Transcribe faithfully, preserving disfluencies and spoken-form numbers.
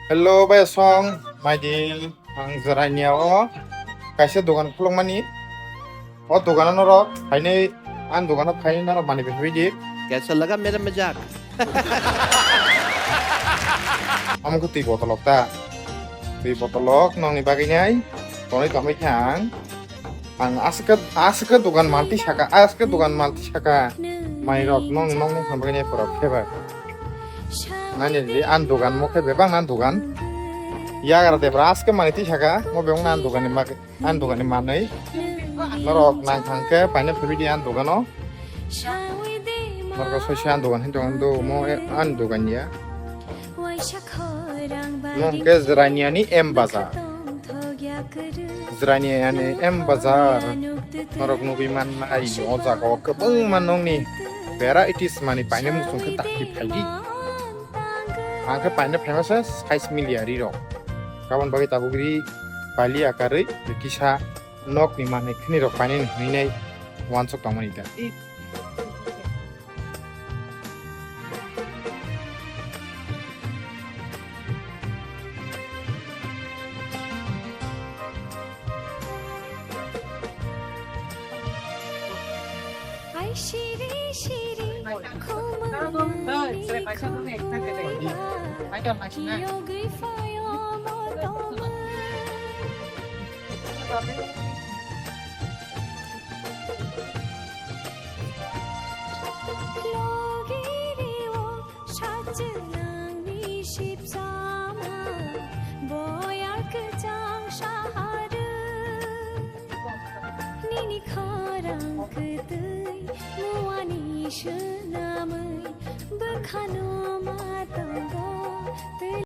Hello, bai song, maidi, ang Jirania o kaisa dogan khulukmani. O dogano norok phainai, ang dogano phainai norok manwi bai di. Kaisa laga mera majak. Amo khe twi botolok ta. Twi botolok nongni bagwi nai. Tonwi tongwi khe ang. Ang aswk, aswk dogan malti saka, aswk dogan malti saka. Mai rok nong, nong, nong sampai ni pura flavor. Nani di an dogan mo khe bebak nan dogan. Yagra de bra aswk mani ti saka, mo bebak nan dogan ni mak, an dogan ni manai. Norok nang thang khe paine phabi di an dogan o. Norok soi se an dogan hin dogan do mo an dogan ya. Mo khe Jirania ni M Bazar. Jirania ni M Bazar. Norok nugwi man ai o jaga o kwbangma nongni varieties mani paine muchung khe dakti phaidi. Ang khe paine phaima se size milia ri rok. Kabon bagwi tabuk ri pali akarwi kisa nokni manwi khini rok paine hinwi nai wansuk tongmani da. Ai shiri shiri khumani khumani yogwi phaio mo tongmani. Logirio sajwnangni sipsama boyar kwchang saharw. Nini khorang kwtwi muani swnamwi bwkhano ma tongo.